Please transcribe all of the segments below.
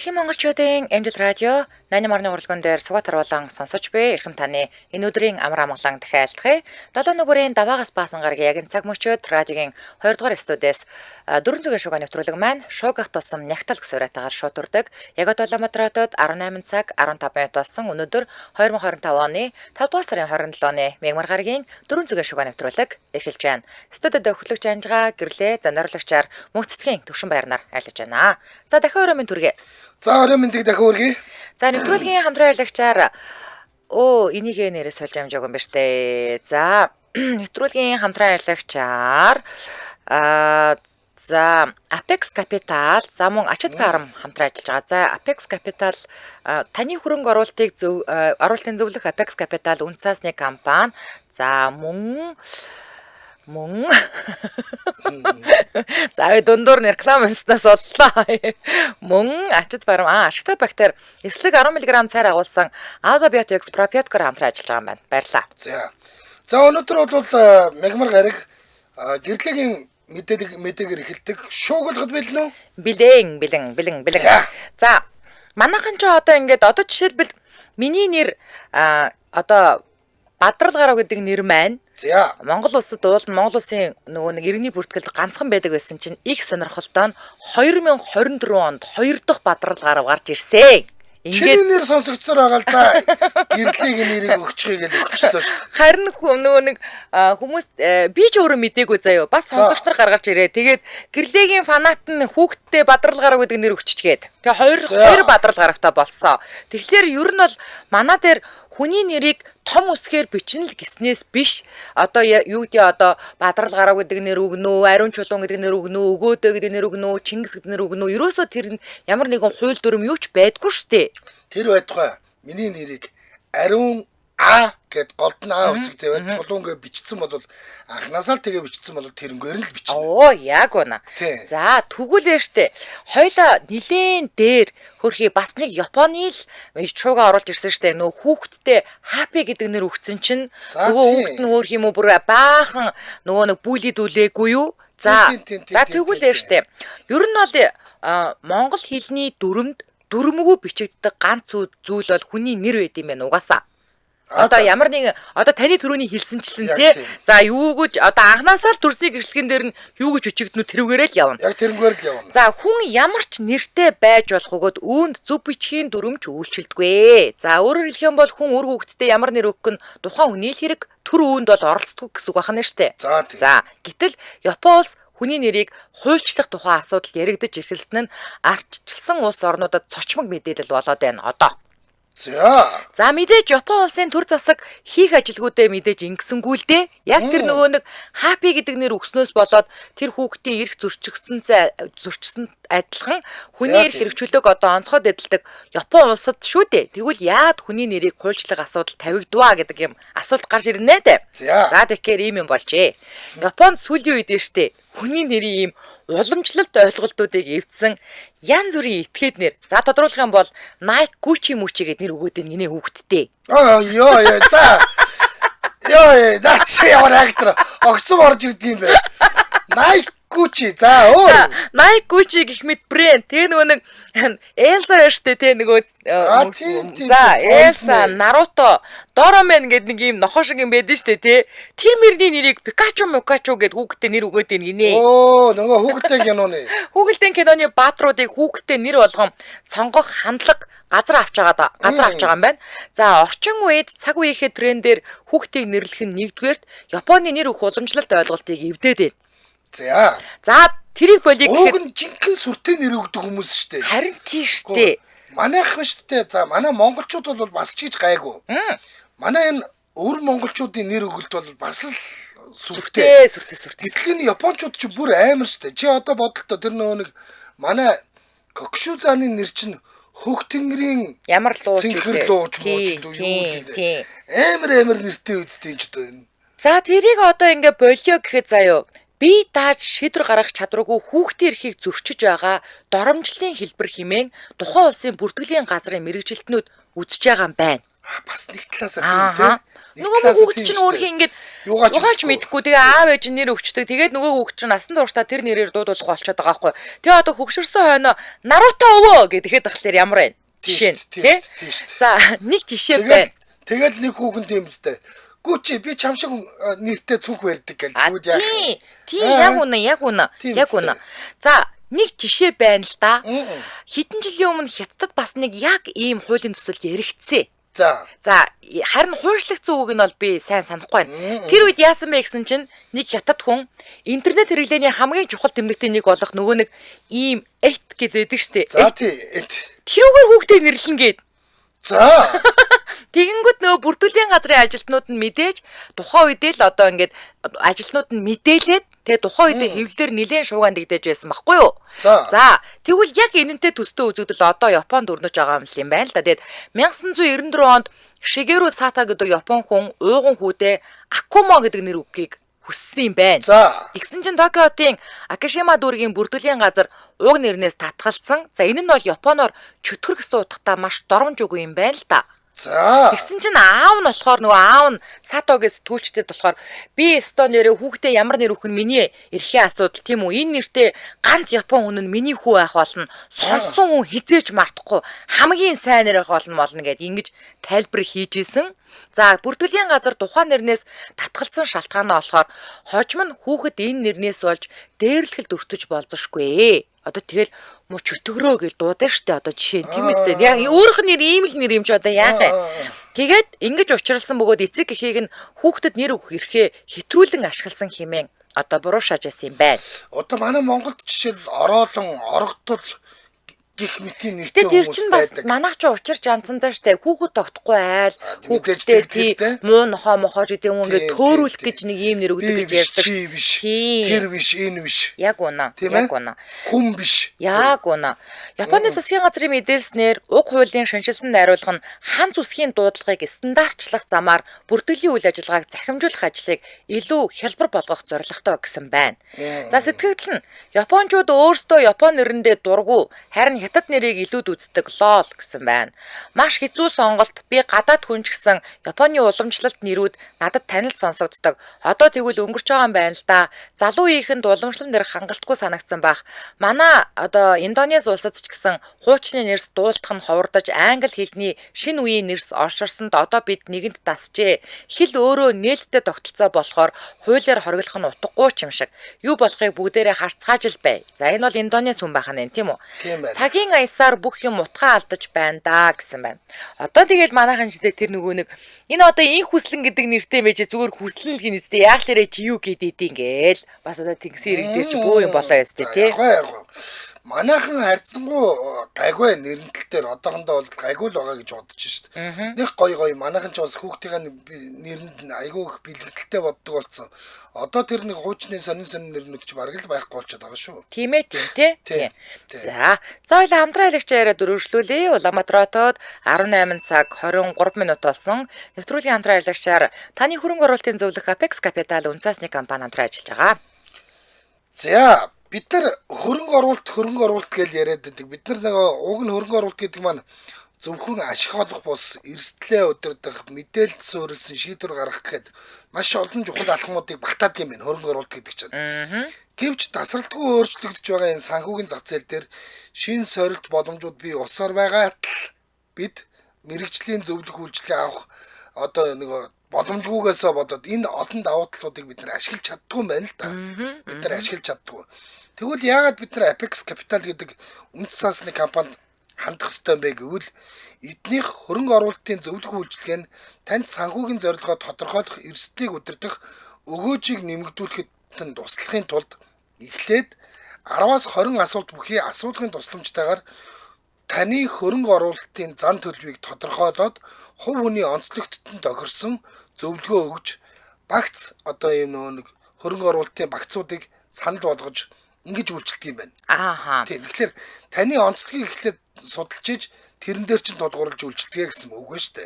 Дэлхийн монголчуудын MDL радио 88 урлаган дээр суга таруулан сонсож буй эрхэм таны энэ өдрийн амар амгалан дахиад айлтгая. 7 нүбэрийн даваагаас баасан гарагийн яг энэ цаг мөчид радиогийн 2 дугаар студиэс дөрвөн зүгийн шуга нэвтрүүлэг маань шуугах тусам нягтал гэсэн уриатаагаар шууд үрдэг. Яг одоо Улаанбаатар хотод 18 цаг 15 минут болсон. Өнөөдөр 2025 оны 5 дугаар сарын 27-ны мягмар гарагийн дөрвөн зүгийн шуга нэвтрүүлэг эхэлж байна. Студид хөтлөгч Анжгаа гэрлээ занаруулагчаар мөнх цэцгийн төвшин баярнаар айлж байна. За дахин орой минь төргий. За орой мэндийг дахин хүргэе. За нэвтрүүлгийн хамтран ажиллагчаар өө энийгээ нэрээ сольж амжааг юм ба штэ. За нэвтрүүлгийн хамтран ажиллагчаар за Apex Capital за мөн Ачид Farm хамтран ажиллаж байгаа. За Apex Capital таны хөрөнгө оруулалтыг зөв оруулалтын зөвлөх Apex Capital үн цаасны компани. За мөн За би дундуур нь реклам унснаас боллоо. Мөн Ачид Farm ашигтай бактери эслэг 10 мг цайр агуулсан Audibiotics probiotic-оор хамтран ажиллаж байгаа юм байна. Баярлалаа. За. За өнөөдөр бол мягмар гараг гэрлэгийн мэдээлэл мэдээгээр эхэлдэг. Шуугалгад бэлэн үү? Билэн бэлэн бэлэн бэлэн. За манайхан ч одоо ингээд одоо жишээлбэл миний нэр одоо Бадрал гарав гэдэг нэр маань За. Монгол улсад уул Монгол улсын нөгөө нэг иргэний бүртгэлд ганцхан байдаг байсан чинь их сонирхолтой нь 2024 онд хоёр дахь Бадрал гарав гарч ирсэн. Чиний нэр сонсогдсоор байгаа л за гэрлэгийн нэрийг өгчихье гэж өгчлөө шүү дээ. Харин нөгөө нэг хүмүүс би ч өөрөө мдээгүй заяо. Бас сонсогч нар гаргаж ирээ. Тэгээд гэрлэгийн фанат нь хүүхдтэй Бадрал гарав гэдэг нэр өгччгээд. Тэгээ хоёр Бадрал гаравтай болсон. Тэгэхээр ер нь бол манай дээр хүний нэрийг том үсгээр бичнэ л гэснээс биш. Одоо юу гэдэг одоо Бадрал гарав гэдэг нэр өгнө үү, Ариун чулуун гэдэг нэр өгнө үү, Өгөөдөө гэдэг нэр өгнө үү, Чингис гэдэг нэр өгнө үү? Ерөөсөө тэр нь ямар нэгэн хууль дүрм юу ч байдгүй шүү дээ. Тэр байтугай миний нэрийг Ариун А гэд голд нь А үсэг тавиад чулуун гэж бичсэн бол анханасаа л тэгээ бичсэн бол тэрнгээр нь л бичнэ. Оо яг үнэ. За тэгвэл штэ. Хоёлоо нилээн дээр хөрхи бас нэг Японы л шууга оруулж ирсэн штэ. Нөгөө хүүхдтэй Happy гэдэг нэр өгсөн чинь нөгөө хүүхд нь өөр юм уу бүр баахан нөгөө нэг бүли дүүлээгүй юу? За за тэгвэл штэ. Ер нь бол монгол хэлний дүрмд дүрмгүй бичигддэг ганц зүйл бол хүний нэр байд юм байна угаасаа. Одоо ямар нэгэн одоо таны төрөний хэлсэнчлэн тий. За юу гэж одоо анханасаа л төрсний гэрчлэгэн дээр нь юу гэж бичигдэнүү тэрүүгээрээ л явна. Яг тэрнгээр л явна. За хүн ямар ч нэртэй байж болох өгөөд үүнд зөв бичгийн дүрмч үйлчилдэггүй. За өөрөөр хэлэх юм бол хүн үр хүүхэдтэй ямар нэр өгөх нь тухайн хүний л хэрэг, төр үүнд бол оролцдоггүй гэсэн үг байна шүү дээ. За гэтэл Япон улс хүний нэрийг хуульчлах тухай асуудал яригдаж эхэлсэн нь ардчилсан улс орнуудад цочмог мэдээлэл болоод байна одоо. За. За мэдээж Япон улсын төр засаг хийх ажилгүйдээ мэдээж ингэсэнгүү л дээ. Яг тэр нөгөө нэг Happy гэдэг нэр өгснөөс болоод тэр хүүхдийн эрх зөрчигдсөн адилхан хүний эрх хэрэгчлөөг одоо онцгой дэдэлдэг Япон улсад шүү дээ. Тэгвэл яад хүний нэрийг хуульчлах асуудал тавигдваа гэдэг юм асуулт гарч ирнэ дээ. За тэгэхээр ийм юм болжээ. Японд сүүлийн үед нь штэ хүний нэрийн ийм уламжлалт ойлголтуудыг эвдсэн янз бүрийн этгээд нэр. За тодруулах юм бол Nike Gucci Mucci гэдэг нэр өгөөд байна гинэ хүүхдтэй. Аа ёо ёо за. Ёо наа чи ямар актер огцом орж ирдэг юм бэ? Nike Gucci за өөр. Nike Gucci гэх мэт брэнд. Тэгээ нөгөө нэг Elsa штэ тэ нөгөө за Elsa, Naruto, Doraemon гэдэг нэг ийм нохоо шиг юм байдэн штэ тэ. Тэр мөрний нэрийг Pikachu Mukachu гэд хүүхдтэй нэр өгөөд байна гинэ. Оо нөгөө хүүхдтэй киноны. Хүүхэлдэйн киноны баатруудыг хүүхдтэй нэр болгон сонгох хандлага газар авч байгаа юм байна. За орчин үед цаг үеийнхээ трендээр хүүхдийг нэрлэх нь нэгдүгээрт Японы нэр өгөх уламжлалт ойлголтыг эвдээд байна. За. За тэрийг болиг гэхэд уг нь жинхэнэ сүртэй нэр өгдөг хүмүүс шүү дээ. Харин тийм шүү дээ. Манайх ба шүү дээ. За манай монголчууд бол бас ч гэж гайгүй. Манай энэ өвөр монголчуудын нэр өгөлт бол бас л сүртэй. Сүртэй. Гэтэл энэ японочууд ч бүр амар шүү дээ. Чи одоо бодлоо тэр нөгөө нэг манай Кокшузаны нэр чинь Хөх тэнгэрийн ямар лууч вэ? Лууч мууч юу лээ. Амар нэртэй үздэй юм ч одоо энэ. За тэрийг одоо ингээ болио гэхэд заяо. Бие дааж шийдвэр гаргах чадваргүй хүүхдийн эрхийг зөрчиж байгаа доромжлын хэлбэр хэмээн тухайн улсын бүртгэлийн газрын мэргэжилтнүүд үзэж байгаа юм байна. Бас нэг талаасаа тийм тий. Нөгөө хүүхд чинь өөрхий ингээд Юугаач мэдэхгүй. Тэгээ аав ээж нь нэр өгчдөг. Тэгээд нөгөө хүүхд чинь насан туршдаа тэр нэрээр дуудуулах болчиход байгаа байхгүй. Тэгээ одоо хөгшөрсөн хойноо Наруто өвөө гэдэхэд тахлаар ямар байна? Жишээ нь тий. За нэг жишээ байна. Тэгэл нэг хүүхэн тийм үстэй. Гүү чи би чам шиг нэртэй цүнх барьдаг гэл тэгвэл яах вэ? Тий, яг үнэ, яг үнэ. Яг үнэ. За нэг жишээ байна л да. Хэдэн жилийн өмнө Хятадд бас нэг яг ийм хуулийн төсөл яригдсэн. За. За харин хууршлагдсан үг нь бол би сайн санахгүй байна. Тэр үед яасан бэ гэсэн чинь нэг хятад хүн интернет хэрэглээний хамгийн чухал тэмдэгтийн нэг болох нөгөө нэг ийм эт гэдэг штэ. За тий эт. Тэрүүгээр хүүхдээ нэрлэн гээд. За. Тэгэнгүүт нөгөө бүрдүүлийн газрын ажилтнууд нь мэдээж тухайн үедээ л одоо ингээд ажилтнууд нь мэдээлээд тэгээ тухайн үедээ хэвлэлээр нэлээд шуугаан дэгдэж байсан байхгүй юу? За тэгвэл яг энэнтэй төстэй үзэгдэл одоо Японд өрнөж байгаа юм байна л да. Тэгээд 1994 онд Шигеру Сата гэдэг Япон хүн ууган хүүдээ Акумо гэдэг нэр үгийг хүссэн юм байна. Тэгсэн чинь Токио хотын Акишима дүүргийн бүрдүүлийн газар ууг нэрнээс татгалцсан. За энэ нь бол Японоор чөтгөр гэсэн утгатай маш доромж үг юм байна л да. За. Тэгсэн чинь аав нь болохоор нөгөө аав нь Сатогийн сэтгүүлчдэд болохоор би өстө нэрээ хүүхдээ ямар нэр өгөх нь миний эрхийн асуудал тийм үү? Энэ нэртэй ганц Япон хүн нь миний хүү байх болно. Сонссон хүн хизээч мартахгүй хамгийн сайн нэр байх болно гэд ингэж тайлбар хийж исэн. За бүртгэлийн газар тухайн нэрнээс татгалцсан шалтгаан нь болохоор хожим нь хүүхэд энэ нэрнээс болж дээрлэхэлд өртөж болзошгүй. Одоо тэгэл муу чөтгөрөө гэж дуудан штэ одоо жишээ нь тийм үстэй. Яг өөрийнх нь нэр ийм л нэр юм чи одоо яах вэ? Тэгээд ингэж учралсан бөгөөд эцэг эхийг нь хүүхдэд нэр өгөх эрхээ хэтрүүлэн ашигласан хэмээн одоо буруу шааж байсан юм байна. Одоо манай Монголд жишээл ороолон, орогдол гих мэтийн нэртэй хүмүүс байдаг. Тэр чинь бас манайх ч учир жанцсантай штэ. Хүүхэд тогтохгүй айл хүүхэдтэй тий муу нохоо мохоо гэдэг юм ингээд төөрүүлэх гэж нэг ийм нэр өгдөг гэж ярьдаг. Чи биш. Тэр биш, энэ биш. Яг үнэ. Яг үнэ. Хүн биш. Яг үнэ. Японы засгийн газрын мэдээлснээр уг хуулийн шинэчилсэн найруулга нь хан зүсгийн дуудлагыг стандартчлах замаар бүртгэлийн үйл ажиллагааг захимжуулах ажлыг илүү хялбар болгох зорилготой гэсэн байна. За сэтгэгдэл нь Япончууд өөрсдөө Япон нэрэндээ дургүй харин хятад нэрийг илүүд үздэг лол гэсэн байна. Маш хэцүү сонголт. Би гадаад хүн ч гэсэн Японы уламжлалт нэрүүд надад танил сонсогддог. Одоо тэгвэл өнгөрч байгаа юм байна л да. Залуу үеийнхэнд уламжлал нэр хангалтгүй санагдсан байх. Манай одоо Индонез улсад ч гэсэн хуучны нэрс дуулдах нь ховордож англи хэлний шинэ үеийн нэрс орширсонд одоо бид нэгэнд дасжээ. Хэл өөрөө нээлттэй тогтолцоо болохоор хуулиар хориглох нь утгагүй ч юм шиг. Юу болохыг бүгдээрээ харцгааж л бай. За энэ бол Индонез хүн байх нь тийм үү? Цагийн аясаар бүх юм утгаа алдаж байна да гэсэн байна. Одоо тэгэл манайхан ч тэр нөгөө нэг энэ одоо инх хүслэн гэдэг нэртэй мэж зүгээр хүслэн л гин үстэй яах лэрэ чи юу гэдэг ингээл бас одоо тэнгисийн ирэг дээр чи бөө юм болоо ястэй тий. Яг манайхан харьцангуй гайгүй нэрэн тал дээр одоохондоо бол гайгүй л байгаа гэж бодож шít. Нэг гоё гоё манайхан ч бас хүүхдийн нэрэнд нь айгүй их бэлгэлтэлтэй боддог болсон. Одоо тэр нэг хуучны сонин сонин нэрнүүд ч бараг л байхгүй болчиход байгаа шүү. Тийм ээ тийм тий. За за хоёлаа хамтран аялагч яриад өргөжлүүлье. Улаанбаатар хотод 18 цаг 23 минут болсон. Нэвтрүүлгийн хамтран аялагчаар таны хөрөнгө оруулалтын зөвлөх Apex Capital үнэ цаасны компани хамтран ажиллаж байгаа. За бид нар хөрөнгө оруулалт гэж яриад байдаг. Бид нар нэг уг нь хөрөнгө оруулалт гэдэг маань зөвхөн ашиг олох бус эрсдлээ удирдах, мэдээлэлд суурилсан шийдвэр гаргах гэхэд маш олон чухал алхмуудыг багтаадаг юм байна хөрөнгө оруулалт гэдэг чинь. Гэвч тасралтгүй өөрчлөгдөж байгаа энэ санхүүгийн зах зээл дээр шинэ сорилт боломжууд бий болсоор байгаа тал бид мэрэгжлийн зөвлөх үйлчилгээ авах одоо нэг боломжгүйгээсээ бодоод энэ олон давуу талуудыг бид нар ашиглаж чаддгүй юм байна л да. Бид нар ашиглаж чаддгүй. Тэгвэл яагаад бид нар Apex Capital гэдэг үнэт цаасны компанид хандах ёстой юм бэ гэвэл эднийх хөрөнгө оруулалтын зөвлөх үйлчилгээ нь танд санхүүгийн зорилгоо тодорхойлох, эрсдлийг удирдах, өгөөжийг нэмэгдүүлэхэд тань туслахын тулд эхлээд 10-аас 20 асуулт бүхий асуулгын тусламжтайгаар таны хөрөнгө оруулалтын зан төлөвийг тодорхойлоод хувь хүний онцлогтод нь тохирсон зөвлөгөө өгж багц одоо ийм нөгөө нэг хөрөнгө оруулалтын багцуудыг санал болгож ингэж үйлчилдэг юм байна. Ааха. Тийм. Тэгэхээр таны онцлогийг эхлээд судалж иж Тэрэн дээр чинь тулгуурлаж үйлчлэгээ гэсэн үг ба штэ.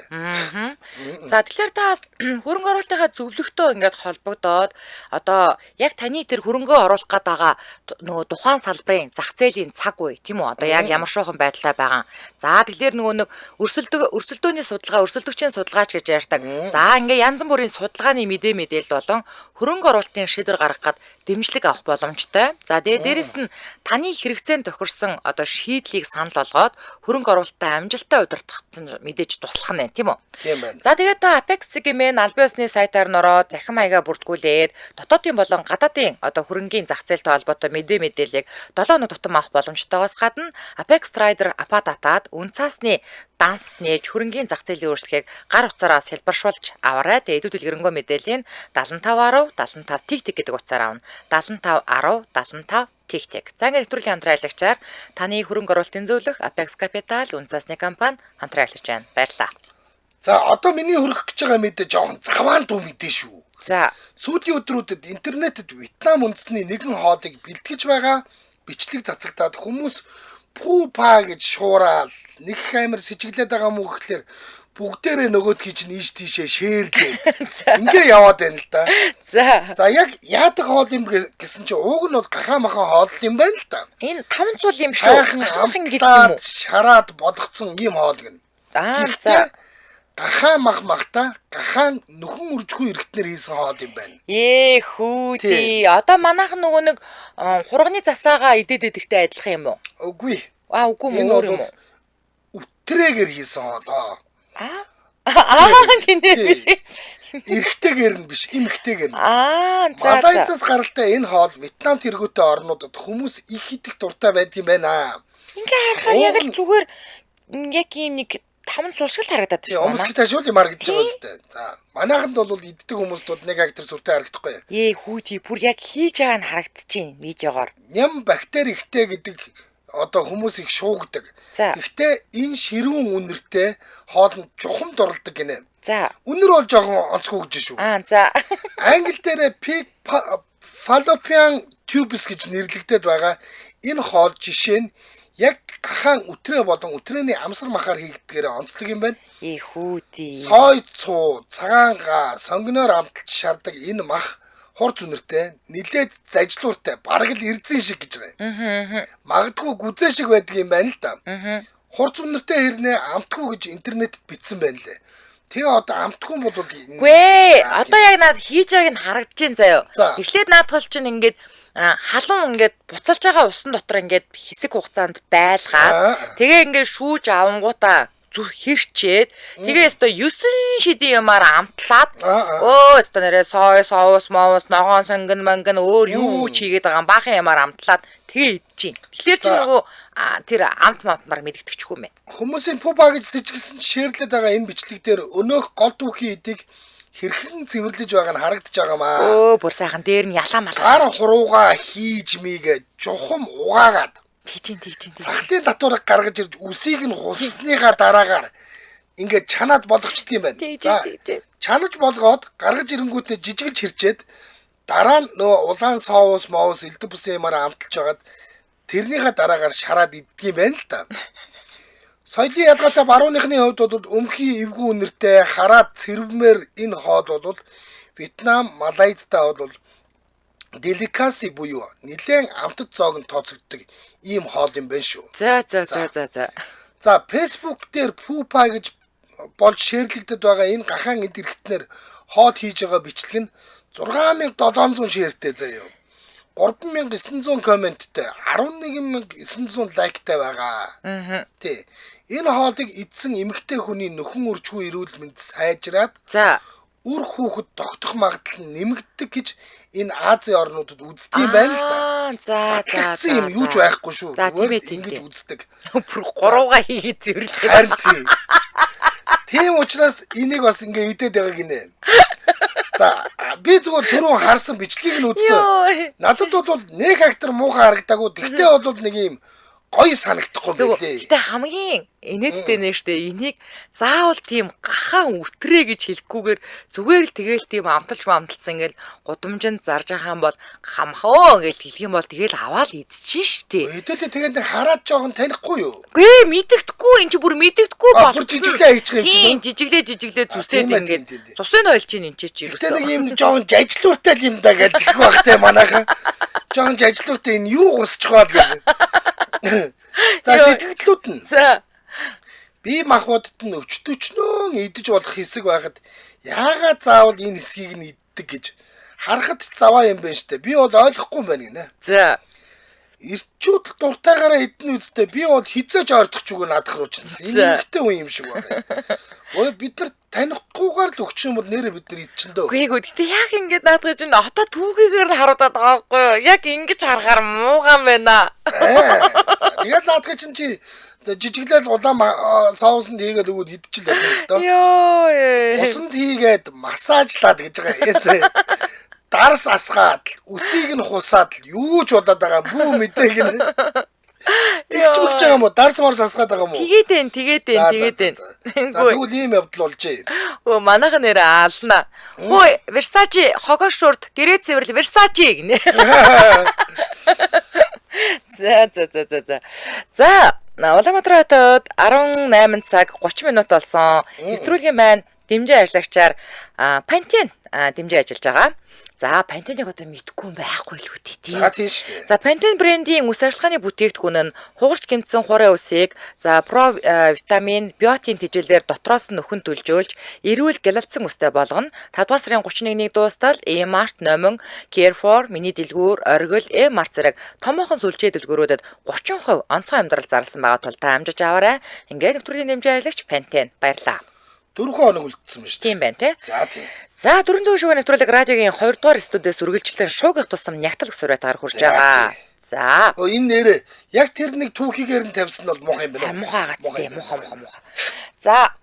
За тэгэхээр та бас хөрөнгө оруулалтынхаа зөвлөгтөө ингээд холбогдоод одоо яг таны тэр хөрөнгөө оруулах гээд байгаа нөгөө тухайн салбарын зах зээлийн цаг үе тийм үү? Одоо яг ямар шуухан байдалтай байгаа. За тэгэхээр нөгөө нэг өрсөлдөөний судалгаа, өрсөлдөгчийн судалгаач гэж ярьдаг. За ингээд янз бүрийн судалгааны мэдээлэл болон хөрөнгө оруулалтын шийдвэр гаргах гээд дэмжлэг авах боломжтой. За тэгээ дээрэс нь таны хэрэгцээнд тохирсон одоо шийдлийг санал болгоод хөрөнгө оруулалтаа амжилттай удирдахад нь мэдээж туслах нь тийм үү? Тийм байна. За тэгээд та Apex гэмээр албан ёсны сайтаар н ороод захин маягаа бүртгүүлээд дотоодын болон гадаадын одоо хөрөнгийн зах зээлтэй холбоотой мэдээллийг 7 хоног тутам авах боломжтойгоос гадна Apex Trader апа татаад үн цаасны данс нээж хөрөнгийн зах зээлийн өөрчлөлтийг гар утсаараа салбаршуулж аваарай. Тэгээд илүү дэлгэрэнгүй мэдээллийг 75 10 75 тэг тэг гэдэг утсаар авна. 75 10 75 тэг тэг. За ингээд нэвтрүүлгийн хамтран ажиллагчаар таны хөрөнгө оруулалтын зөвлөх Apex Capital үн цаасны компани хамтран ажиллаж байна. Баярлалаа. За одоо миний хүргэх гэж байгаа мэдээ жоохон заваан дуу мэдээ шүү. За сүүлийн өдрүүдэд интернетэд Вьетнам үндэсний нэгэн хоолыг бэлтгэж байгаа бичлэг цацагдаад хүмүүс пүү па гэж шуураад нэг их амир сэжиглээд байгаа мүү гэхлээр бүгдээрээ нөгөөдхий чинь ийш тийшээ шеэрлээ. Ингээ яваад байна л да. За. За яг яадаг хоол юм гэсэн чинь ууг нь бол гахаа махан хоол юм байна л да. Энэ таван цул юм шүү. Гахаахан гэж юм уу? Шараад болгоцсон ийм хоол гэнэ. Аа за. Гахаа мах махта гахаан нөхөн үржихгүй эргэтнэр хийсэн хоол юм байна. Ээ хүүдий. Одоо манайхан нөгөө нэг хурганы засаагаа идэд идэхтэй адилхан юм уу? Үгүй. Аа үгүй юм өөр юм уу? Үтрэгээр хийсэн хоолоо. Аа гинэ. Эрэгтэйгээр нь биш, эмэгтэйгээр нь. Аа за. Малайзаас гаралтай энэ хоол Вьетнамд тэргүүтэй орнуудад хүмүүс их идэх дуртай байдаг юм байна. Ингээ харахаар яг л зүгээр яг ийм нэг таван цул шиг л харагдаад байна. Өмсгөл ташуул юм харагдаж байгаа үстэй. За манайханд бол иддэг хүмүүст бол нэг актер сүртэй харагдахгүй. Ээ хүүдий бүр яг хийж байгаа нь харагдчихээн видеогоор. Ням бактери ихтэй гэдэг одоо хүмүүс их шуугдаг. Гэхдээ энэ ширүүн үнэртэй хоолнд чухам дурлдаг гинэ. За. Үнэр бол жоохон онцгүй гэж шүү. Аа за. Англи дээрээ pig fallopian tubes гэж нэрлэгдээд байгаа энэ хоол жишээ нь яг гахаан үтрээ болон үтрээний амсар махаар хийгдгээр онцлог юм байна. Ээ хүүдий. Сой цуу, цагаан га, сонгиноор амталж шардаг энэ мах хурц үнэртэй, нилээд зажлууртай, бараг л эрзэн шиг гэж байгаа юм. Магадгүй гүзээ шиг байдаг юм байна л да. Хурц үнэртэй хэрнээ амтгүй гэж интернетэд бичсэн байна лээ. Тэгээ одоо амтгүй бол үгүй. Одоо яг наад хийж байгааг нь харагдаж байна заяо. Эхлээд наадхал чинь ингээд халуун ингээд буцалж байгаа усан дотор ингээд хэсэг хугацаанд байлгаад тэгээ ингээд шүүж авангуудаа зүр хэрчээд тэгээ өстой 9 шидийн юмар амтлаад өө өстой нэрээ сой соус моус ногоон сонгон манган өөр юу ч хийгээд байгаа баахан юмар амтлаад тэгээ идчихээн. Тэгэхээр чи нөгөө тэр амт мамтмар мэдэгдэхгүй юм байна. Хүмүүсийн пупа гэж сэжигсэн шеэрлээд байгаа энэ бичлэг дээр өнөөх гол түүхийн эдийг хэрхэн цэвэрлэж байгаа нь харагдаж байгаа маа. Өө бүр сайхан дээр нь ялаа малаа. Гар хурууга хийж мигээ жухам угаагаад Тэгчин. Сахлын татварыг гаргаж ирж үсийг нь хусныхаа дараагаар ингээд чанаад болгочдөг юм байна. За чанаж болгоод гаргаж ирэнгүүтээ жижиглж хэрчээд дараа нь нөгөө улаан соус моус элдв бүсэн юмар амталж байгаад тэрнийхээ дараагаар шараад иддэг юм байна л да. Соёлын ялгаатай барууныхны хувьд бол өмхий эвгүй үнэртэй хараад цэрвмээр энэ хоол бол Вьетнам, Малайзтай бол деликаси буюу нэлээн амтд зоог нь тооцогддог ийм хоол юм байна шүү. За. За Facebook дээр пупа гэж болж шеэрлэгдэд байгаа энэ гахаан эд эргэтнэр хоол хийж байгаа бичлэг нь 6700 шеэртэй заяа. 3900 комменттэй, 11900 лайктай байгаа. Тий. Энэ хоолыг идсэн эмэгтэй хүний нөхөн үржгүй эрүүл мэнд сайжраад за үр хүүхэд тогтох магадлал нь нэмэгддэг гэж энэ Азийн орнуудад үздэг юм байна л да. За. Юм юу ч байхгүй шүү. Зүгээр ингэж үздэг. Бүр гурууга хийгээд зэвэрлээ. Харин тийм. Тийм учраас энийг бас ингээ идээд байгаа гинэ. За би зүгээр түрүүн харсан бичлэгийг нь үзсэн. Надад бол нэг актер муухай харагдаагүй. Тэгтээ бол нэг юм гоё санагдахгүй байлээ. Гэтэ хамгийн инээдтэй нэ штэ энийг заавал тийм гахаан үтрээ гэж хэлэхгүйгээр зүгээр л тэгэл тийм амталж амталсан ингээл гудамжинд зарж байгаа юм бол хамхоо гэж хэлэх юм бол тэгэл аваад идчихэн штэ. Хэдүүлээ тэгээд нэг хараад жоохон танихгүй юу? Гүй мэдэгдэхгүй энэ чи бүр мэдэгдэхгүй бол. Бүр жижиглээ хийчих юм чинь. Тийм жижиглээ зүсээд ингээд цусын ойлч чинь энэ чи ерөөсөө. Гэтэ нэг юм жоохон жажлууртай л юм да гэж тэгэх бах те манайхан. Жоохон жажлууртай энэ юу гусчих вэ гэх. За сэтгэлдлүүд нь. За би махбодод нь өчтөчнөө идэж болох хэсэг байхад яагаад заавал энэ хэсгийг нь иддэг гэж харахад заваа юм байна штэ. Би бол ойлгохгүй юм байна гинэ. За эрчүүд дуртайгаараа идэн үсттэй би бол хизээж ойртох ч үгүй наадах руу чинь. Энэ ихтэй хүн юм шиг байна. Ой бид нар танихгүйгээр л өгч юм бол нэрээ бид нар идчин дөө. Үгүй ээ гэтээ яг ингэж наадах чинь одоо түүхийгээр нь харуулдаг байгаа байхгүй юу? Яг ингэж харахаар мууган байна. Тэгэл наадах чинь чи жижиглэл улаан соусанд хийгээд өгөөд идчихэл явна л доо. Йоо. Усанд хийгээд массажлаад гэж байгаа. Дарс асгаад үсийг нь хусаад л юу ч болоод байгаа бүү мэдээ гинэ. Тэгч мэгч байгаа юм уу? Дарс марс асгаад байгаа юм уу? Тэгээд энэ. За тэгвэл ийм явдал болжээ. Өө манайх нэр аална. Хөөе Versace хогоо шурд гэрээ цэвэрлэл Versace гинэ. За. За Улаанбаатар хотод 18 цаг 30 минут болсон. Нэвтрүүлгийн маань дэмжин ажиллагчаар Pantene дэмжин ажиллаж байгаа. За Pantene-ийг одоо мэдгүй юм байхгүй л үү тий. За тийм шүү дээ. За Pantene брендийн үс арчилгааны бүтээгдэхүүн нь хугарч гэмтсэн хураа үсийг за про витамин, биотин тэжээлээр дотроос нь өхөн төлжөөлж эрүүл гялалцсан үстэй болгоно. 5 дугаар сарын 31-ний дуустал E-Mart, Номин, Carrefour, Миний дэлгүүр, Оргил, E-Mart зэрэг томоохон сүлжээ дэлгүүрүүдэд 30% онцгой амьдрал зарласан байгаа тул та амжиж аваарай. Ингээд нэвтрүүлгийн дэмжин ажиллагч Pantene баярлалаа. 4 хоног үлдсэн байна шүү дээ. Тийм байна тий. За тийм. За 400 шүгэн нэвтрүүлэг радиогийн 2 дугаар студиэс үргэлжлэн шуугих тусам нягтлаг сурайтгаар хүрч байгаа. За. Энэ нэрээ яг тэр нэг түүхийгээр нь тавьсан нь бол муухай юм байна. Муухай гац тий. Муухай. За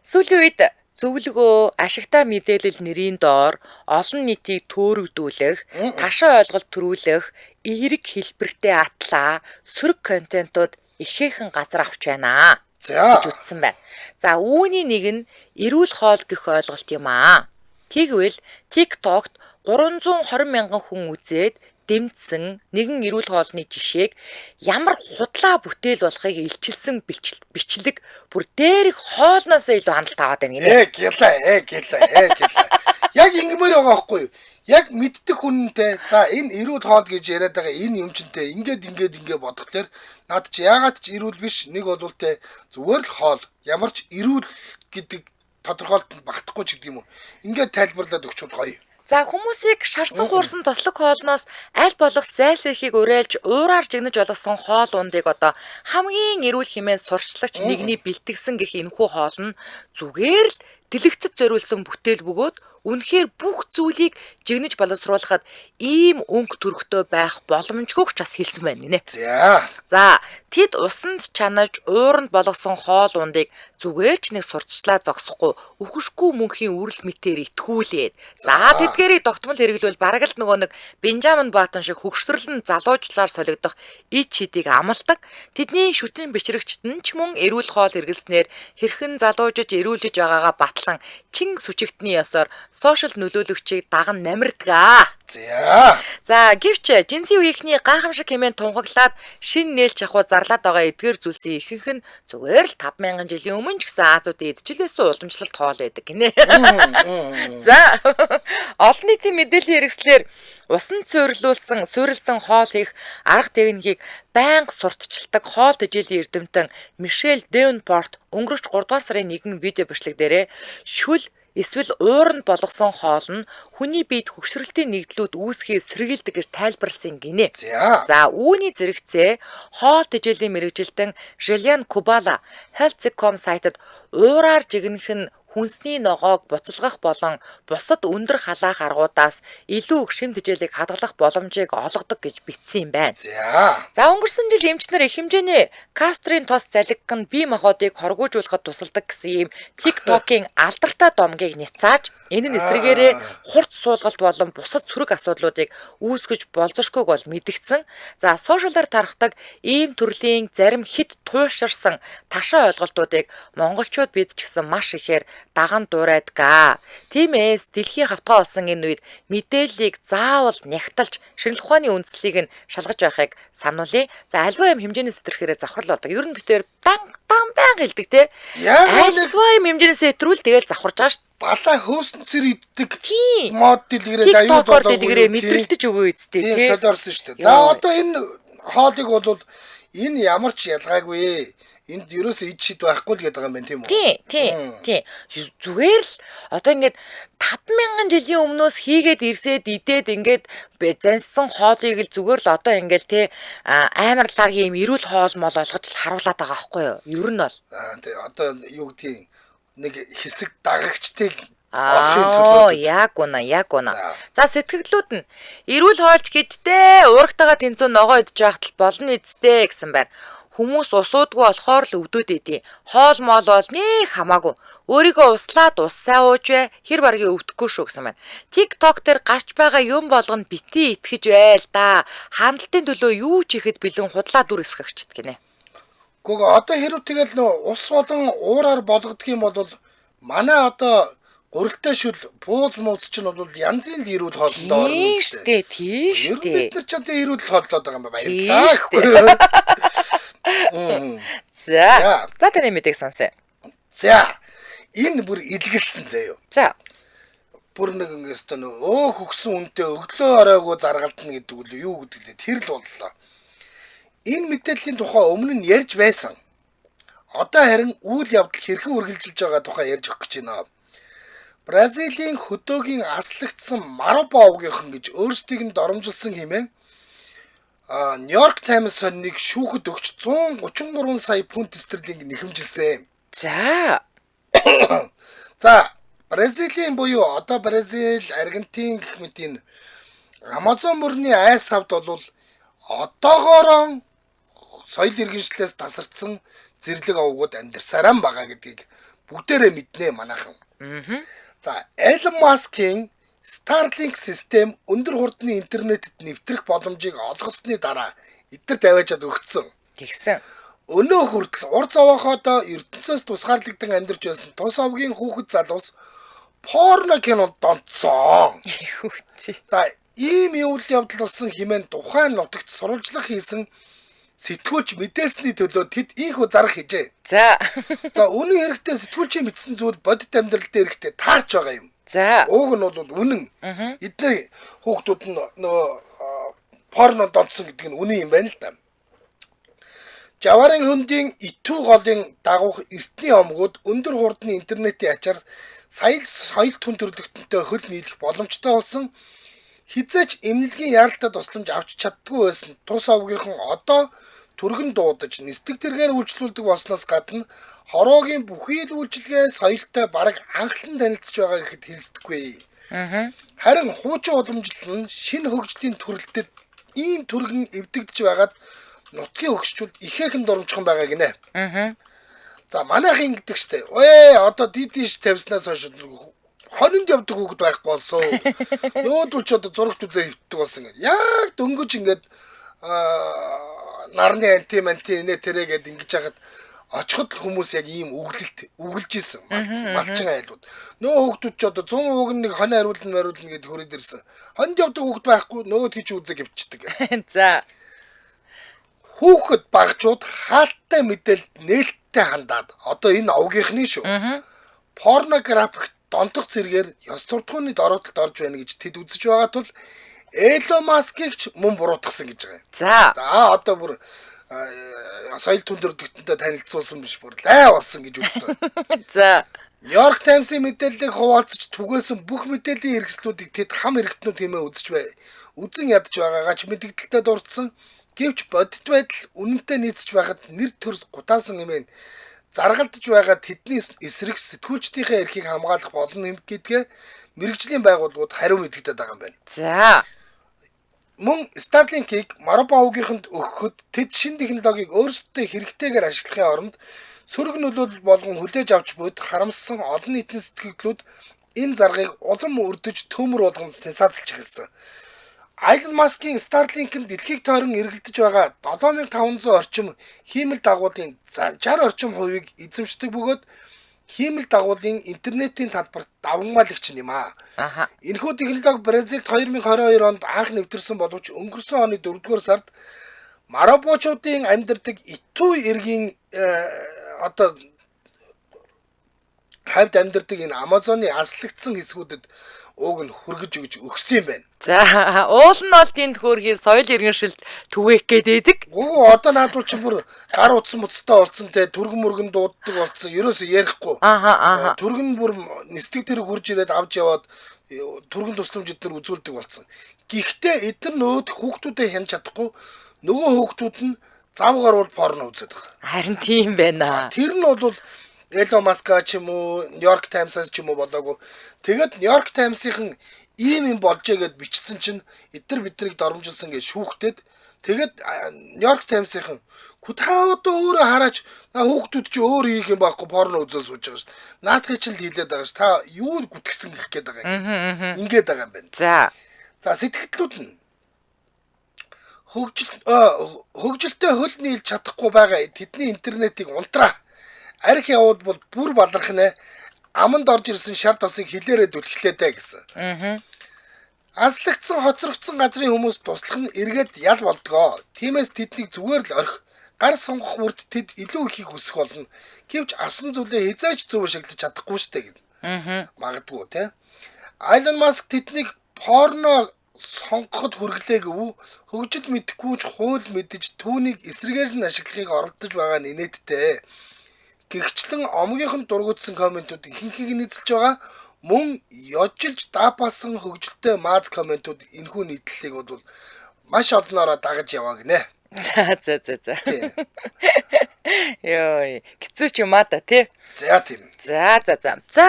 сүүлийн үед зөвлөгөө, ашигтай мэдээлэл нэрийн доор олон нийтийг төөрөгдүүлэх, ташаа ойлголт төрүүлэх, эерэг хэлбэртэй атлаа, сөрөг контентууд ихээхэн газар авч байна. За гэж үтсэн байна. За үүний нэг нь эрүүл хоол гэх ойлголт юм аа. Тэгвэл TikTok-т 320 мянган хүн үзээд дэмжсэн нэгэн эрүүл хоолны жишээг ямар худлаа бүтээл болохыг илчилсэн бичлэг бүр дээрх хоолноосоо илүү хандлт аваад байна гинэ. Гэлээ. Яг ингэмээр байгаа байхгүй юу? Яг мэддэг хүнтэй за энэ эрүүл хоол гэж яриад байгаа энэ юм чинтэй ингээд бодохлоор над чи яагаад ч эрүүл биш нэг болвол те зүгээр л хоол ямар ч эрүүл гэдэг тодорхойлолтод багтахгүй ч гэдэг юм уу. Ингээд тайлбарлаад өгчвөл гоё. За хүмүүсийг шарсан хуурсан тослог хоолноос аль болох зайлсхийхийг уриалж уураар жигнэж болгосон хоол ундыг одоо хамгийн эрүүл хэмээн сурчлагч нэгний бэлтгэсэн гэх энэхүү хоол нь зүгээр л дэлгэцэд зориулсан бүтээл бөгөөд үнэхээр бүх зүйлийг жигнэж боловсруулахад ийм өнгө төрхтэй байх боломжгүйг ч бас хэлсэн байна гинэ. За тэд усанд чанаж ууранд болгосон хоол ундыг зүгээр ч нэг сурталчлаа зогсохгүй үхэшгүй мөнхийн үрэл мэтээр итгүүлээд за тэдгээрийг тогтмол хэрэглүүл бараг л нөгөө нэг Бенжамин Баттон шиг хөгшөрлөн залуучлаар солигдох ич хидийг амладаг. Тэдний шүтэн бичрэгчд нь ч мөн эрүүл хоол хэрэглэснээр хэрхэн залуужиж эрүүлжиж байгаагаа батлан чин сүчигтний ёсоор сошиал нөлөөлөгчийг даган намирдаг. За гэвч жинсийн үеийнхний гайхамшиг хэмээн тунхаглаад шин нээлт шахуу зарлаад байгаа эдгээр зүйлсийн ихэнх нь зүгээр л 5000 жилийн өмнө ч гэсэн Азиудын идчихлээсэн уламжлалт хоол байдаг гинэ. За олон нийтийн мэдээллийн хэрэгслээр усанд суурилсан хоол хийх арга техникийг байнга сурталчилдаг хоол тэжээлийн эрдэмтэн Мишель Дэвенпорт өнгөрөх 3 дугаар сарын 1 видео бичлэг дээрээ шүл эсвэл ууранд болгосон хоол нь хүний биед хөгшрөлтийн нэгдлүүд үүсгэхийг сэргийлдэг гэж тайлбарласан гинэ. За үүний зэрэгцээ хоол тэжээлийн мэргэжилтэн Жилиан Кубала Health.com сайтад уураар жигнэх нь Хүнсний ногоог буцалгах болон бусад өндөр халаах аргуудаас илүү их шим тэжээлийг хадгалах боломжийг олгодог гэж бичсэн юм байна. За өнгөрсөн жил эмчнэр их хэмжээний кастрын тос залгиг нь бие махбодыг хоргуужуулахад тусалдаг гэсэн ийм TikTok-ийн алдартай домгийг няцааж энэ нь эсрэгээрээ хурц суулгалт болон бусад сөрөг асуудлуудыг үүсгэж болзошгүйг бол мэдгдсэн. За сошиалар тархдаг ийм төрлийн зарим хит туйлширсан ташаа ойлголтуудыг монголчууд бид ч гэсэн маш ихээр даган дуурайдаг. Тиймээс дэлхийн хавтгай болсон энэ үед мэдээллийг заавал нягталж шинжлэх ухааны үндслийг нь шалгаж байхыг сануулъя. За альва юм хэмжээнээс сэтрхээр завхрал болдог. Ер нь битээр дан дан баян хэлдэг те. Альва юм хэмжээнээс сэтрүүл тэгэл завхарж байгаа шүү. Балаа хөөсөн цэр иддэг мод дэлгэрээ аюул болоо дэлгэрээ мэдрэлтэж өгөө үсттэй те. Солиорсон шүү дээ. За одоо энэ хоолыг бол энэ ямар ч ялгаагүй. Энд ерөөсөө ид шид байхгүй л гэдэг юм байна тийм үү? Тийм. Зүгээр л одоо ингээд 5000 жилийн өмнөөс хийгээд ирсээд идээд ингээд зансан хоолыг л зүгээр л одоо ингээд те амар лаг юм эрүүл хоол мол олгож л харуулад байгаа байхгүй юу? Ер нь бол. Тий одоо юу гэдгийг нэг хэсэг дагагчдыг олохын төлөө яг үнэ. За сэтгэлдлүүд нь эрүүл хоолч гэжтэй уурагтайгаа тэнцүү ногоо идэж байхад л болно эцтэй гэсэн байна. Хүмүүс усуудгүй болохоор л өвдөд идэв. Хоол моол бол нэх хамаагүй. Өөрийгөө услаад ус сайн ууж бай. Хэр баргийн өвдөхгүй шүү гэсэн байна. TikTok дээр гарч байгаа юм болгоно бити итгэж байл да. Хандлтын төлөө юу ч ихэд бэлэн худлаа дүр эсгэгчд гинэ. Гүг одоо хэрв тэгэл нөө ус болон уураар болгодог юм бол манай одоо гурилтай шүл бууз мууз чинь бол янзын л эрүүл хоолнд орно. Тийм шүү дээ, тийм шүү дээ. Бид нар ч одоо эрүүл хооллоод байгаа юм байна. Баярлалаа. За. За таны мэдээг сонсъё. За. Энэ бүр илгэлсэн заяо. За. Бүр нэг ингээс тань өөх өгсөн үнтэй өглөө оройгоо заргалдана гэдэг үл юу гэдэг лээ. Тэр л боллоо. Энэ мэдээллийн тухай өмнө нь ярьж байсан. Одоо харин үйл явдал хэрхэн үргэлжилж байгаа тухай ярьж өгөх гэж байна. Бразилийн хөдөөгийн аслагдсан Марабо овгийнхан гэж өөрсдийг нь доромжилсан хэмээн Нью-Йорк Таймс сониныг шүүхэд өгч 133 сая фунт стерлинг нэхэмжилсэн. За. За, Бразилийн буюу одоо Бразил, Аргентин гэх мэт энэ Амазон мөрний айс савд бол одоогоороо соёл иргэншлээс тасарсан зэрлэг овгууд амьдарсараа байгаа гэдгийг бүгдээрээ мэднэ манайхан. За, Elon Musk-ийн Starlink систем өндөр хурдны интернетэд нэвтрэх боломжийг олгосны дараа эдгээр тавиачаад өгцсөн. Тэгсэн. Өнөө хүртэл ур зовооход ертөнцөөс тусгаарлагдсан амьдарч байсан тус овгийн хүүхэд залуус порно кинонд донцсон. За, ийм үйл явдал болсон хэмээн тухайн нутагт сурвалжлах хийсэн сэтгүүлч мэдээсний төлөө тэд ийхүү зарах хийжээ. За. За, үнэн хэрэгтээ сэтгүүлчийн бичсэн зүйл бодит амьдрал дээр ихтэй таарч байгаа юм. За. Ууг нь бол үнэн. Эдний хүүхдүүд нь нөгөө порно донцсон гэдэг нь үнэн юм байна л да. Жаварын хөндийн итүү голын дагуух эртний омгууд өндөр хурдны интернетийн ачаар сая соёл түн төрлөختөнтэй хөл нийлэх боломжтой болсон. Хизээч эмнэлгийн яаралтай тусламж авч чаддгүй байсан тус овгийнхан одоо түргэн дуудаж нисдэг тэргээр үйлчлүүлдэг болсноос гадна хороогийн бүхий л үйлчилгээ соёлтой бараг анхлан танилцж байгаа гэхэд хэлсдэггүй. Харин хуучин уламжлал нь шинэ хөгжлийн төрөлтөд ийм түргэн эвдэгдэж байгаад нутгийн хөгшчүүд ихээхэн дурамжхан байгаа гинэ. За манайхан ингэдэг штэ. Өө одоо дидиш тавьснаас хойш хонинд явдаг хүүхэд байхгүй болсон. Нөөдөл ч одоо зурагт үзээ хөвтдөг болсон гэх. Яг дөнгөж ингээд нарны анти манти инэ тэрэ гэд ингэж яхад очиход л хүмүүс яг ийм үглэлт үгэлж исэн. Малчин айлууд. Нөө хүүхдүүд ч одоо 100% нэг хонио хариулна мариулна гэд хүрээд ирсэн. Хонинд явдаг хүүхэд байхгүй нөгөө тийч үзээ гэвчдэг. За. Хүүхэд багжууд хаалттай мэдээлэлд нээлттэй хандаад одоо энэ овгийнхны шүү. Порнографик донтох зэрэгээр ёс суртахууны дороотолд орж байна гэж тэд үзэж байгаа тул Элон Маскыг ч мөн буруутгасан гэж байгаа юм. За. За одоо бүр соёл түн төрөлхтөнтэй танилцуулсан биш бүр лай болсон гэж үзсэн. За. Нью-Йорк Таймсын мэдээллийг хуваалцаж түгээсэн бүх мэдээллийн хэрэгслүүдийг тэд хам хэрэгтнүүд хэмээн үзэж бай. Үзэн ядаж байгаагаа ч мэдэгдэлтэй дурдсан. Гэвч бодит байдал үнэнтэй нийцэж байхад нэр төр гутаасан хэмээн Заргалдаж байгаа тэдний эсрэг сэтгүүлчдийнхээ эрхийг хамгаалах болно юм гэдгээ мэргэжлийн байгууллагууд хариу мэдэгдээд байгаа юм байна. За. Мөн Starlink-ийг Марабаугийнханд өгөхөд тэд шинэ технологиг өөрсдөө хэрэгтэйгээр ашиглахын оронд сөрөг нөлөөлөл болгон хүлээж авч буйд харамссан олон нийтийн сэтгэгдлүүд энэ заргыг улам өрдөж төмөр болгон сенсацлж эхэлсэн. Elon Musk-ийн Starlink-нд дэлхийг тойрон эргэлдэж байгаа 7500 орчим хиймэл дагуулын 60 орчим хувийг эзэмшдэг бөгөөд хиймэл дагуулын интернетийн талбарт давангмаалагч юм аа. Аха. Энэхүү технологи Бразилд 2022 онд анх нэвтэрсэн боловч өнгөрсөн оны 4-р сард Марабочуудын амьдардаг Итүү эргийн одоо хавьд амьдардаг энэ Амазоны аслагдсан хэсгүүдэд ууг нь хүргэж өгч өгсөн юм байна. За, уул нь бол тэнд хөөрхий соёл иргэншилд түгээх гээд байдаг. Гүү одоо наадвал чи бүр гар утсан муцтай болсон те, түргэн мөргөн дууддаг болсон. Ерөөсөө ярихгүй. Аха, аха. Түргэн бүр нисдэг тэр хурж ирээд авч яваад түргэн тусламж эднэр үзүүлдэг болсон. Гэхдээ эдгээр нөөд хүүхдүүдэд хянаж чадахгүй, нөгөө хүүхдүүд нь зав гаруул порно үзээд байгаа. Харин тийм байна. Тэр нь бол Elon Musk ч юм уу, New York Times-аас ч юм уу болоогүй. Тэгээд New York Times-ийн ийм юм болжээ гэд бичсэн чинь эдгээр биднийг доромжилсан гэж шүүхтэд. Тэгээд New York Times-ийн та одоо өөрөө хараач, наа хүүхдүүд чи өөр хийх юм байхгүй порно үзээ сууж байгаа шүү. Наадхыг чинь л хийлээд байгаа ш. Та юу гүтгсэн гэх гээд байгаа юм. Ингээд байгаа юм байна. За. За, сэтгэлдлүүд нь хөгжилтэй хөл нийлж чадахгүй байгаа тэдний интернетийг унтраа. Арх явууд бол бүр баларх нэ. Аманд орж ирсэн шар тосыг хилээрээ дүлхлээ дээ гэсэн. Аслагдсан, хоцрогдсон газрын хүмүүс туслах нь эргээд ял болдгоо. Тиймээс тэднийг зүгээр л орхи. Гар сонгох бүрт тэд илүү ихийг хүсэх болно. Гэвч авсан зүйлээ хязгаарч зөв ашиглаж чадахгүй штэ гэнэ. Магадгүй те. Elon Musk тэднийг порно сонгоход хүргэлээ гэв. Хөгжил мэдэхгүй ч хууль мэдэж түүнийг эсрэгээр нь ашиглахыг оролдож байгаа нь инээдтэй. Гэгчлэн омгийнхан дургуутсан комментууд ихэнхийг нь эзэлж байгаа. Мөн ёжилж даапаасан хөгжилтэй мааз комментууд энэхүү нийтлэлийг бол маш олноороо дагаж яваа гинэ. За за за за. Йой, хэцүү ч юм аа та тий. За тийм. За за за. За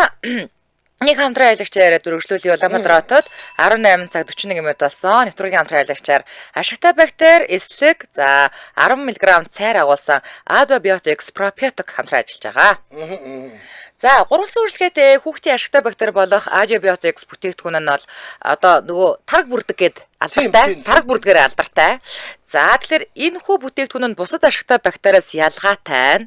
нэг хамтран аялагчаар яриад үргэлжлүүлье. Улаанбаатар хотод 18 цаг 41 минут болсон. Нэвтрүүлгийн хамтран аялагчаар ашигтай бактери, эслэг, за 10 мг цайр агуулсан Adobiotics probiotic хамтран ажиллаж байгаа. За, гурвалсан үргэлжлээтэй хүүхдийн ашигтай бактери болох Adobiotics бүтээгдэхүүн нь бол одоо нөгөө тараг бүрдэг гээд алдартай, тараг бүрдгээр алдартай. За, тэгэхээр энэ хүү бүтээгдэхүүн нь бусад ашигтай бактериас ялгаатай нь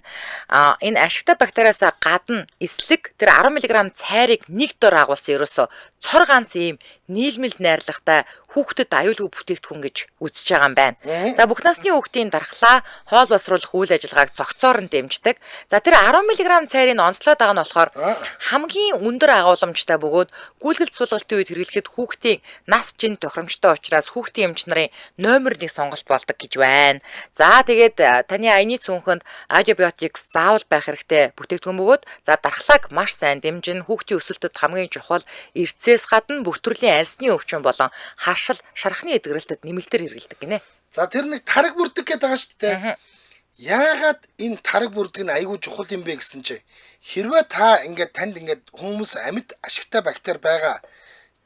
энэ ашигтай бактериас гадна эслэг тэр 10 мг цайрыг нэг дор агуулсан ерөөсөө цор ганц ийм нийлмэл найрлагатай хүүхдэд аюулгүй бүтээгдэхүүн гэж үзэж байгаа юм байна. За, бүх насны хүүхдийн дархлаа, хоол боловсруулах үйл ажиллагааг цогцоор нь дэмждэг. За, тэр 10 мг цайрыг онцлоод байгаа нь болохоор хамгийн өндөр агуулмжтай бөгөөд гүйлгэлт суулгалтын үед хэрэглэхэд хүүхдийн нас чин тохиромжтой учраас хүүхдийн эмч нарын номер 1 сонголт болдог гэж байна. За, тэгээд таны аяны цүнхэнд Adobiotics заавал байх хэрэгтэй бүтээгдэхүүн бөгөөд за дархлааг маш сайн дэмжин, хүүхдийн өсөлтөд хамгийн чухал эрцээс гадна бүх төрлийн арьсны өвчин болон харшил, шархны эдгэрэлтэд нэмэлтээр хэрэглэдэг гинэ. За, тэр нэг тараг бүрдэг гэдэг байгаа шүү дээ. Яагаад энэ тараг бүрдэг нь айгүй чухал юм бэ гэсэн чи хэрвээ та ингээд танд ингээд хүмүүс амьд ашигтай бактери байгаа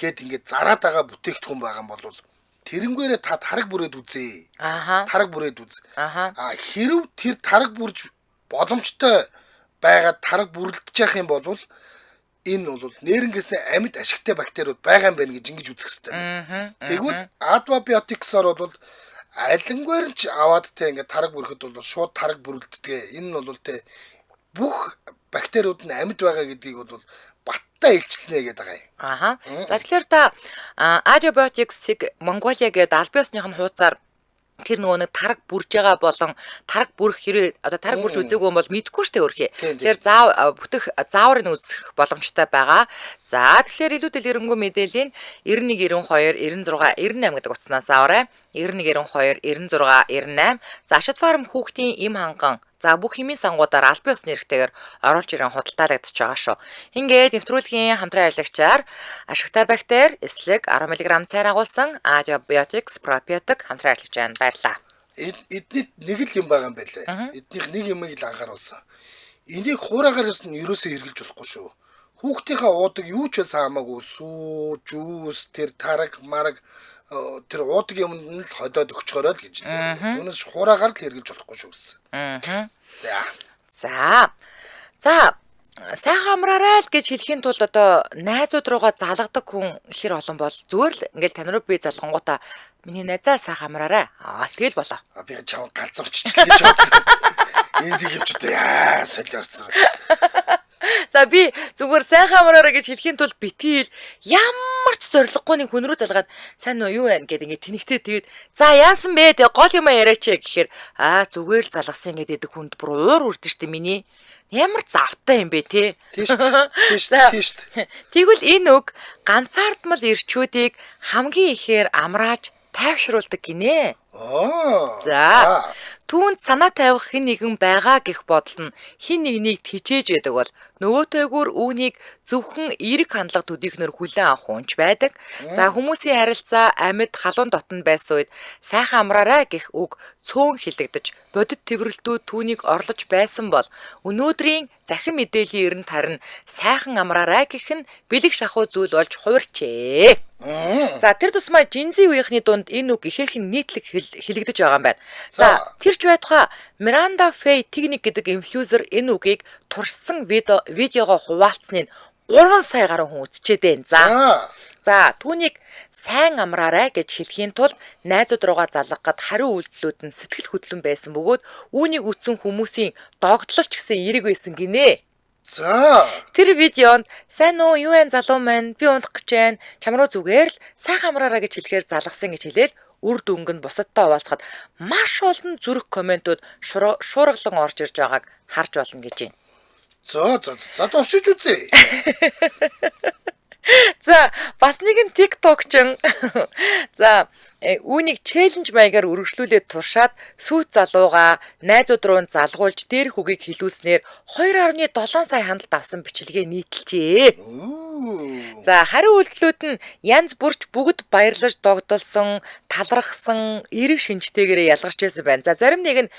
гэд ингээд зараад байгаа бүтээгдэхүүн байгаа юм бол тэрнгээрээ та тараг бүрээд үзээ. Аха. Тараг бүрээд үз. Аха. А хэрв тэр тараг бүрж боломжтой байгаа тараг бүрлдэж явах юм бол энэ бол нэрнгээсээ амьд ашигтай бактериуд байгаа юм байна гэж ингэж үзэх хэрэгтэй. Тэгвэл Adobiotics-оор бол алингээр ч аваад те ингээд тараг бүрэхэд бол шууд тараг бүрлддэг. Энэ нь бол те бүх бактериуд нь амьд байгаа гэдгийг бол баттай илчлэнэ гэдэг байгаа юм. Аха. За, тэгэхээр та Adobiotics-ыг Монголиа гэдэг аль биесных нь хуудасаар тэр нөгөө нэг тараг бүрж байгаа болон тараг бүрэх хэрэг одоо тараг бүрж үзээгүй юм бол мэдэхгүй шүү дээ өөрхий. Тэгэхээр бүтэх зааврыг үзэх боломжтой байгаа. За, тэгэхээр илүү дэлгэрэнгүй мэдээллийн 91 92 96 98 гэдэг утаснаас аваарай. 91 92 96 98. За, Ашид фарм хүүхдийн эм ханган за бүх химийн сангуудаар аль биесны эрхтэйгээр оруулж ирэн худалдаалагдчихж байгаа шүү. Ингээд нэвтрүүлгийн хамтран ажиллагчаар ашигтай бактери, эслэг 10 мг цайр агуулсан Adobiotics probiotic хамтран ажиллаж байна. Баярлалаа. Эдний нэг л юм байгаа юм байлээ. Эднийх нэг юмыг л анхааруулсан. Энийг хуурайгаар нь ерөөсөө хэрглэж болохгүй шүү. Хүүхдийнхээ уудаг юу ч байсан хамаагүй сүү, жүүс, тэр тараг, мараг тэр уудаг юмд нь л холиод өгчгөрөө л гэж. Түүнээс хуурайгаар л хэрглэж болохгүй шүү гэсэн. За. За. За, сайхан амраарай л гэж хэлэхийн тулд одоо найзууд руугаа залгадаг хүн хэр олон бол зүгээр л ингээл тань руу би залгангуудаа миний найзаа сайхан амраарай. Аа, тэгэл болоо. А би чам галзуурччихлаа гэж бодлоо. Энд юм ч одоо яа солиорсон. За би зүгээр сайхан амраарай гэж хэлэхийн тулд битгий хэл ямар ч зориггүй нэг хүн рүү залгаад сайн уу юу байна гэд ингээд тэнэгтээ тэгээд за яасан бэ тэг гол юм яриач гэхээр аа зүгээр л залгасан ингээд гэдэг хүнд бүр уур үрдэн штэ миний. Ямар завтай юм бэ те. Тийш тийш тийш. Тэгвэл энэ үг ганцаардмал эрчүүдийг хамгийн ихээр амрааж тайвшруулдаг гинэ. За. Түүнд санаа тавих хэн нэгэн байгаа гэх бодол нь хэн нэгнийг тижээж байдаг бол нөгөөтэйгүр үүнийг зөвхөн эерэг хандлага төдийхнөр хүлээн авах хүнч байдаг. За хүмүүсийн харилцаа амьд халуун дотн байсан үед сайхан амраарай гэх үг цөөн хэлэгдэж бодит тэврэлтүүд түүнийг орлож байсан бол өнөөдрийн захин мэдээллийн эрент харин сайхан амраарай гэх нь бэлэг шахуу зүйл болж хувирчээ. За тэр тусмаа Gen Z үеийнхний дунд энэ үг ихээхэн нийтлэг хэлэгдэж байгаа юм байна. За тэр ч байтугай Миранда Фэй Техник гэдэг инфлюенсер энэ үгийг туршсан видеогоо хуваалцсны 3 сая гаруй хүн үзчихэд байна. За түүнийг сайн амраарай гэж хэлэхийн тулд найзууд руугаа залгахад хариу үйлдэлүүд нь сэтгэл хөдлөн байсан бөгөөд үүнийг үзсэн хүмүүсийн догдлол ч гэсэн эерэг байсан гинэ. За. Тэр видеонд сайн уу юу вэ залуу маань би унтах гэж байна. Чам руу зүгээр л сайхан амраарай гэж хэлэхээр залгасан гэж хэлээл үр дүнг нь бусадтай хуваалцахад маш олон зүрх комментууд шуургалан орж ирж байгааг харж болно гэж байна. За за за туршиж үзье. За бас нэгэн TikTok-чин за үүнийг челленж маягаар үргэлжлүүлээд туршаад сүйт залуугаа найзууд руу залгуулж дээрх үгийг хэлүүлснээр 2.7 сая хандалт авсан бичлэгээ нийтэлжээ. За хариу үйлдэлүүд нь янз бүрч бүгд баярлаж догдолсон, талархсан, эерэг шинжтэйгээрээ ялгарч байсан байна. За зарим нэг нь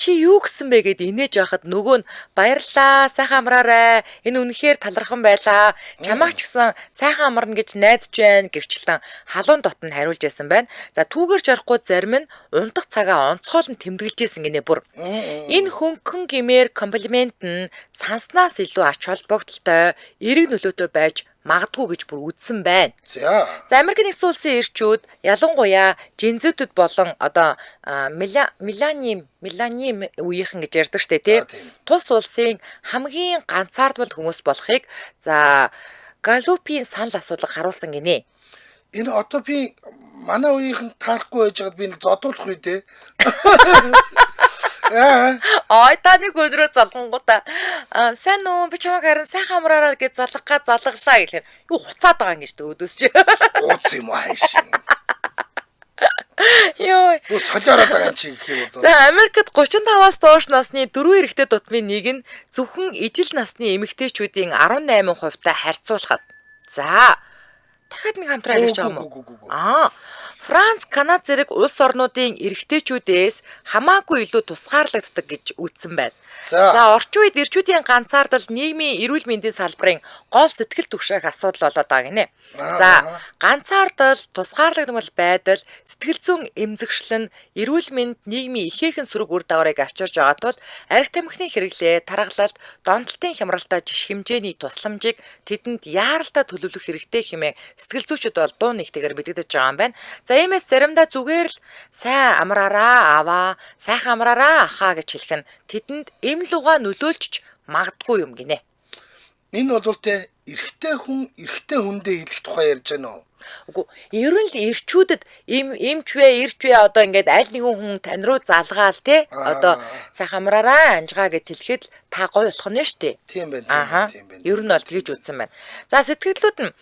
чи юу гэсэн бэ гэд инээж байхад нөгөө нь баярлалаа, сайхан амраарай, энэ үнэхээр талархан байлаа, чамайг ч гэсэн сайхан амарна гэж найдаж байна гэрчлэн халуун дотн хариулж байсан байна. За түүгээр ч орохгүй зарим нь унтах цагаа онцгойлон тэмдэглэжсэн гинэ бүр. Энэ хөнгөн гимээр комплимент нь санснаас илүү ач холбогдолтой, эерэг нөлөөтэй байж магадгүй гэж бүр үзсэн байна. За Америк нэгдсэн улсын эрчүүд ялангуяа жинзүүдэд болон одоо миланим үеийнхэн гэж ярьдаг штэ тий. Тус улсын хамгийн ганцаардмал хүмүүс болохыг за Галлупийн санал асуулга харуулсан гинэ. Энэ одоо би манай үеийнхэн таарахгүй байж байгаад би нэг зодуулах үе дээ. Ой та нэг өдрөө залгангуудаа сайн уу би чамайг харин сайхан амраарай гэж залгах залглаа гэлээ. Юу хуцаад байгаа юм гэж өөдөөс чи. Ууц юм уу хайш. Йой. Юу солиороод байгаа юм чи гэх юм болоо. За Америкт 35-аас доош насны 4 эрэгтэй дутмын нэг нь зөвхөн ижил насны эмэгтэйчүүдийн 18%-тай харьцуулахад. За дахиад нэг хамтран ажиллаж байгаа юм уу? Аа. Франц, Канада зэрэг улс орнуудын эрэгтэйчүүдээс хамаагүй илүү тусгаарлагддаг гэж үзсэн байна. За орчин үед эрчүүдийн ганцаардал нийгмийн эрүүл мэндийн салбарын гол сэтгэл түгшээх асуудал болоод байгаа гинэ. За ганцаардал, тусгаарлагдмал байдал, сэтгэл зүйн эмзэгшлэн, эрүүл мэнд нийгмийн ихээхэн сөрөг үр дагаврыг авчирж байгаа тул арх тамхины хэрэглээ, таргалалт, донтолтын хямралтай жишг хэмжээний тусламжийг тэдэнд яаралтай төлөвлөх хэрэгтэй хэмээн сэтгэл зүйчид бол дуу нэгтэйгээр мэдэгдэж байгаа юм байна. За иймээс заримдаа зүгээр л сайн амраараа аваа, сайхан амраараа ахаа гэж хэлэх нь тэдэнд эмнэлуга нөлөөлж магадгүй юм гинэ. Энэ бол те эрэгтэй хүн эрэгтэй хүндээ хэлэх тухай ярьж байна уу? Үгүй ер нь л эрчүүдэд эмч вэ, эрч вэ одоо ингээд аль нэгэн хүн тань руу залгаал те одоо сайхан амраараа анжгаа гэж хэлэхэд та гоё болох нь шүү дээ. Тийм байна, тийм байна. Ер нь бол тэгж үзсэн байна. За сэтгэлдлүүд нь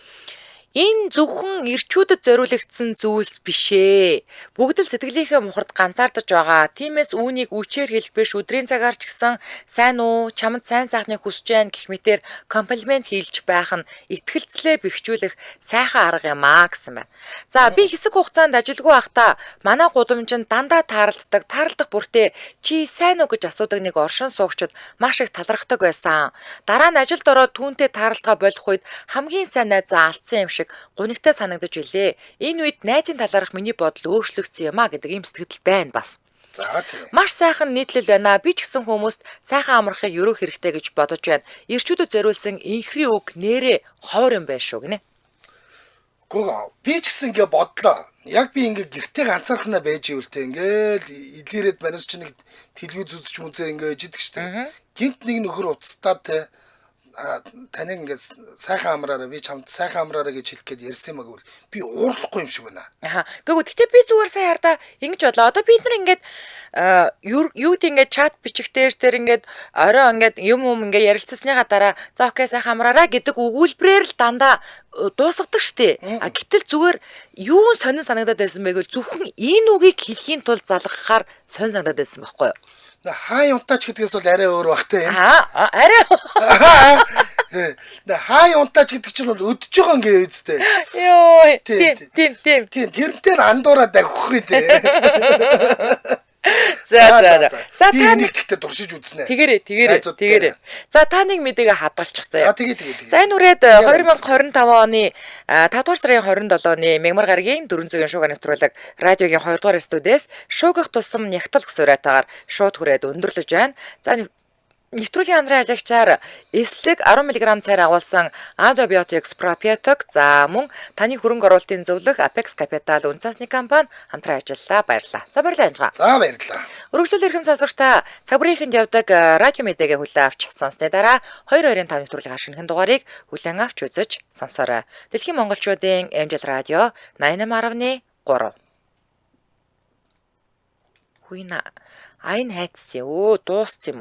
Энэ зөвхөн эрчүүдэд зориулагдсан зүйлс биш ээ. Бүгд л сэтгэлийнхээ мухард ганцаардаж байгаа. Тиймээс үүнийг үчээр хэлэх биш, өдрийн цагаар ч гэсэн сайн уу, чамд сайн сайхныг хүсэж байна гэх мэтээр комплимент хийлж байх нь итгэлцлээ бэхжүүлэх сайхан арга юм аа гэсэн байна. За би хэсэг хугацаанд ажилгүй байхдаа манай гудамжинд дандаа тааралддаг, тааралдах бүртээ чи сайн уу гэж асуудаг нэг оршин суугчид маш их талархдаг байсан. Дараа нь ажилд ороод түүнтэй тааралдгаа болох үед хамгийн сайн найзаа алдсан юм шиг гунигтай санагдаж билээ. Энэ үед найзын талаарх миний бодол өөрчлөгдсөн юм а гэдэг ийм сэтгэл байна бас. За тийм. Маш сайхан нийтлэл байна. Би ч гэсэн хүмүүст сайхан амрахыг өрөөх хэрэгтэй гэж бодож байна. Эрчүүдэд зориулсан инхрийн үг нэрээ ховор юм байна шүү гинэ. Гүг би ч гэсэн ингээ бодлоо. Яг би ингээ гэртээ ганцаархнаа байж ивэл те ингээл илэрээд манайс чи нэг телевиз үзэж мүзээ ингээ ижидэг штэ. Гинт нэг нөхөр уцтаа те таныг ингээ сайхан амраараа би чамд сайхан амраараа гэж хэлэх гээд ярьсан юм аа гэвэл би уурлахгүй юм шиг байна. Аха. Гэхдээ гэхдээ би зүгээр сайн хардаа ингэж бодлоо. Одоо бид нар ингээд юу гэдэг ингээд чат бичихдээр тэр ингээд орой ингээд юм ингээд ярилцсаныхаа дараа за окей сайхан амраараа гэдэг өгүүлбэрээр л дандаа дуусгадаг штеп. А гэтэл зүгээр юун сонин санагдаад байсан бэ гэвэл зөвхөн энэ үгийг хэлхийн тулд залгахаар сонин санагдаад байсан байхгүй юу? Хаа юмтаач гэдгээс бол арай өөр бах те. Аа арай. Хаа юмтаач гэдэг чинь бол өдөж байгаа ингээ үсттэй. Йоо. Тийм тийм тийм. Тийм тэрнтэй андуураа давхих үү те. За за за. За та нэг тэгтээ туршиж үзнэ. Тэгэрээ тэгэрээ тэгэрээ. За та нэг мэдээгээ хадгалчихсан. За тэгээ тэгээ тэгээ. За энэ үрээд 2025 оны 5 дугаар сарын 27-ны Мягмар гарагийн 400-ийн шууга нэвтрүүлэг радиогийн 2 дугаар студиэс шуугах тусам нягтал гэсэн уриатаагаар шууд хүрээд өндөрлөж байна. За нэвтрүүлгийн амрын алагчаар эслэг 10 мг цайр агуулсан Adobiotics Probiotic за мөн таны хөрөнгө оруулалтын зөвлөх Apex Capital үнэ цаасны компани хамтран ажиллалаа. Баярлалаа. За баярлалаа Анжгаа. За баярлалаа. Өргөжлөл эрхэм сонсогч та цаг бүрийнхэнд явдаг радио мэдээгээ хүлээн авч сонссны дараа 2-2-5 нэвтрүүлгийн шинэхэн дугаарыг хүлээн авч үзэж сонсоорой. Дэлхийн монголчуудын Angel Radio 88.3. Хуйна айн хайцсан. Өө дууссан юм.